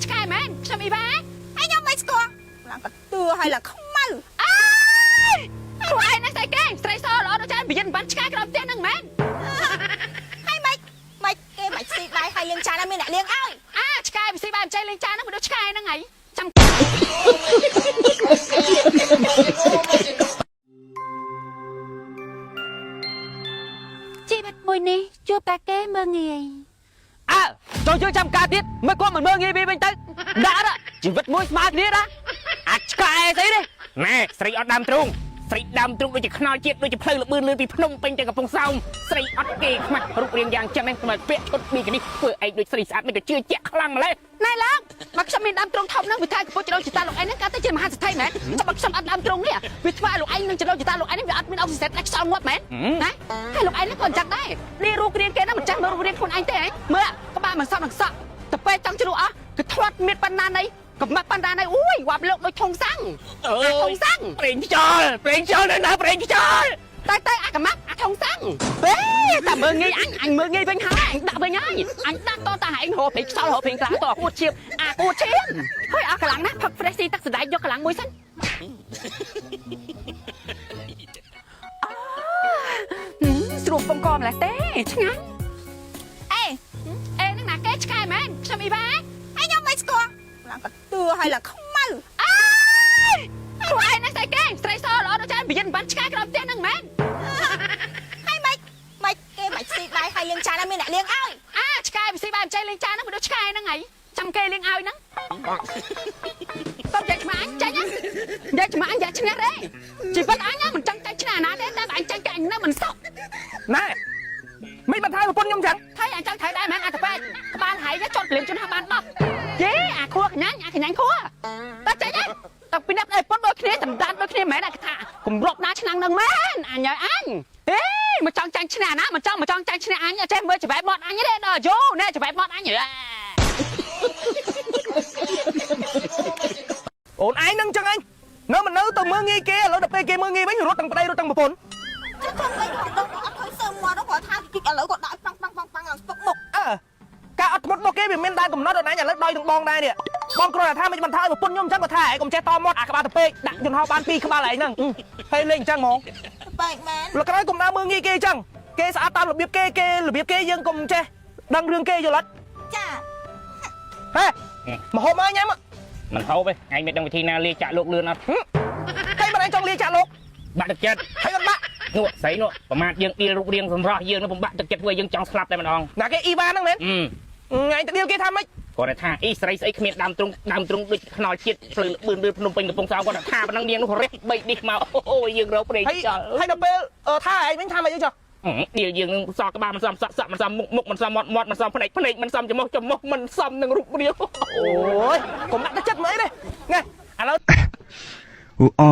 ឆ្កែមែនខ្ញុំអ៊ីវ៉ា ហើយខ្ញុំមិនស្គាល់ឡើងកតឿហើយឡើងខ្មៅ អើយខ្លួនឯងហ្នឹងស្អីគេស្រីសល្អដូចចានបយិនបានឆ្កែក្រោមផ្ទះហ្នឹងមែន ហើយមិនមិនគេមិនស៊ីបាយហើយលាងចានឲ្យមានអ្នកលាងឲ្យ អាឆ្កែវាស៊ីបាយមិនចេះលេងចានហ្នឹងវាដូចឆ្កែហ្នឹងហីចាំ ជីវិតមួយនេះជួបតែគេមើងងាយ អើចូលយើងចាំការទៀតមិនគាត់មិនមើងងាយវាវិញទៅដាក់រជីវិតមួយស្មើគ្នាណាអាចឆ្កែស្អីនេះ ណែស្រីអត់ដើមទ្រូងស្រីដើមទ្រូងដូចជាខ្នល់ជាតិដូចជាផ្លូវលបឿនលឿនពីភ្នំពេញទៅកំពង់សោមស្រីអត់គេខ្មាស់រូបរាងយ៉ាងចឹងនេះស្មើពាក់ឈុតប៊ីកានេះធ្វើឯងដូចស្រីស្អាតមិនក៏ជឿជាក់ខ្លាំងម្ល៉េះ ណែឡើងមកខ្ញុំមានដើមទ្រូងធំហ្នឹងវាថាកំពុះចដូនចតាលោកឯងហ្នឹងកើតទៅជាមហាសេដ្ឋីមែនតែបើខ្ញុំអត់ដើមទ្រូងនេះវាធ្វើឲ្យលោកឯងនឹងចដូនចតាលោកឯងនេះវាអត់មានអុកស៊ីសែនដាច់ខ្យល់ងាប់មែនណាហើយលោកឯងនេះក៏អញ្ចឹងដែរនេះរូបរាងគេហ្នឹងមិនចេះមើលរូបរាងខ្លួនឯងទេហ៎មើលក្បាលមិនសមនឹងសក់ទៅពេលចង់ជ្រុះអស់គឺធាត់មានបណ្ណានៃកំម៉ាត់បណ្ណានៃអូយវ៉ាប់លោកដូចធុងសាំង អើ អាធុងសាំង ប្រេងខ្យល់ប្រេងខ្យល់នៅណាប្រេងខ្យល់ តែតែអាកំម៉ាត់អាធុងសាំងហេតែមើលងាយអញអញមើលងាយវិញហើយអញដាក់វិញហើយអញដាក់តតាឯងរកប្រេងខ្យល់រកប្រេងខ្លាំងតអួតឈៀបអាអួតឈៀបហើយអស់កម្លាំងណាស់ផឹក fresh ទឹកសណ្ដែកយកកម្លាំងមួយសិន ស្រួលពងកម្លេះទេឆ្ងាញ់ អេ អេនឹងណាគេឆ្កែមែនខ្ញុំអ៊ីវ៉ា ហើយខ្ញុំមិនស្គាល់ឡើងកតឿហើយឡើងខ្មៅ អើយខ្លួនឯងហ្នឹងស្អីគេស្រីសល្អដូចចានបយិនបានឆ្កែក្រោមផ្ទះហ្នឹងមែន ហើយមិនមិនគេមិនស៊ីបាយហើយលាងចានឲ្យមានអ្នកលាងឲ្យ អាឆ្កែវាស៊ីបាយមិនចេះលេងចានហ្នឹងវាដូចឆ្កែហ្នឹងហីចាំគេលាងឲ្យហ្នឹងតបយាយឆ្មាអញចាញ់ណាយាយឆ្មាអញយ៉ាឈ្នះទេជីវិតអញមិនចង់ចាញ់ឈ្នះអាណាទេតែបើអញចាញ់គេអញនៅមិនសុខ ណែមិនបន្ថែប្រពន្ធខ្ញុំចឹង ថៃអញចង់ថៃដែរមែនអាតប៉ែកក្បាលហៃចត់ក្លៀមជន់ហបាន10យេអាខួរកញ្ញាញ់អាកញ្ញាញ់ខួរតើចាញ់ហ៎តើពីនេះប្តីពុនដូចគ្នាសម្ដានដូចគ្នាមែនអាថាគម្របណាឆ្នាំងនឹងមែនអញឲ្យអញហេមកចង់ចាញ់ឈ្នះណាមកចង់មកចង់ចាញ់ឈ្នះអញចេះមើលច្បែបមាត់អញទេដល់យោណែច្បែបមាត់អញ អូនឯងនឹងចឹងឯងនៅមិននៅទៅមើងងាយគេឥឡូវដល់ពេលគេមើងងាយវិញរត់ទាំងប្តីរត់ទាំងប្រពន្ធ ចឹងខ្ញុំវិញគាត់ដឹងអត់ឃើញសើមាត់គាត់ថាគិតឥឡូវគាត់ដាក់ប៉ាំងប៉ាំងប៉ាំងប៉ាំងឡើងស្ពុកមុខ អើការអត់ធ្មត់របស់គេវាមានដែនកំណត់អូនឯងឥឡូវដោយទាំងបងដែរនេះបងគ្រាន់តែថាមិនបន្ថយប្រពន្ធខ្ញុំចឹងគាត់ថាឯងកុំចេះតមាត់អាក្បាលទៅពេកដាក់យន្តហោះបានពីរក្បាលឯងហ្នឹងហើយលេងចឹងហ្មង បែកមែន លក្រោយកុំដើរមើងងាយគេចឹងគេស្អាតតាមរបៀបគេគេរបៀបគេយើងកុំចេះដឹងរឿងគេយល់អត់ ចា ហេមកហូបមកញ៉ាំ មិនហូបទេឯងមិនដឹងវិធីណាលាចាក់លោកលឿនអត់ ហើយមិនឯងចង់លាចាក់លោក បាក់ទឹកចិត្ត ហើយអត់បាក់ នោះស្រីនោះប្រមាថយើងដៀលរូបរាងសម្រស់យើងនោះបំបាក់ទឹកចិត្តធ្វើឲ្យយើងចង់ស្លាប់តែម្ដង ណាគេអ៊ីវ៉ាហ្នឹងមែន អឺ ថ្ងៃទៅដៀលគេថាម៉េច គាត់តែថាអីស្រីស្អីគ្មានដើមទ្រូងដើមទ្រូងដូចខ្នល់ជាតិផ្លូវលបឿនលឿនភ្នំពេញកំពង់សោមគាត់ថាប៉ុណ្ណឹងនាងនោះរះបីឌីសមកអូយយើងរកប្រេង ហើយ ខ្យល់ ហើយដល់ពេលថាឯងវិញថាម៉េចចុះ ដៀលយើងនឹងសក់ក្បាលមិនសមសក់សក់មិនសមមុខមុខមិនសមមាត់មាត់មិនសមភ្នែកភ្នែកមិនសមច្រមុះច្រមុះមិនសមនឹងរូបរាង អូយកុំដាក់ទឹកចិត្តមកអីទេណែឥឡូវ អូ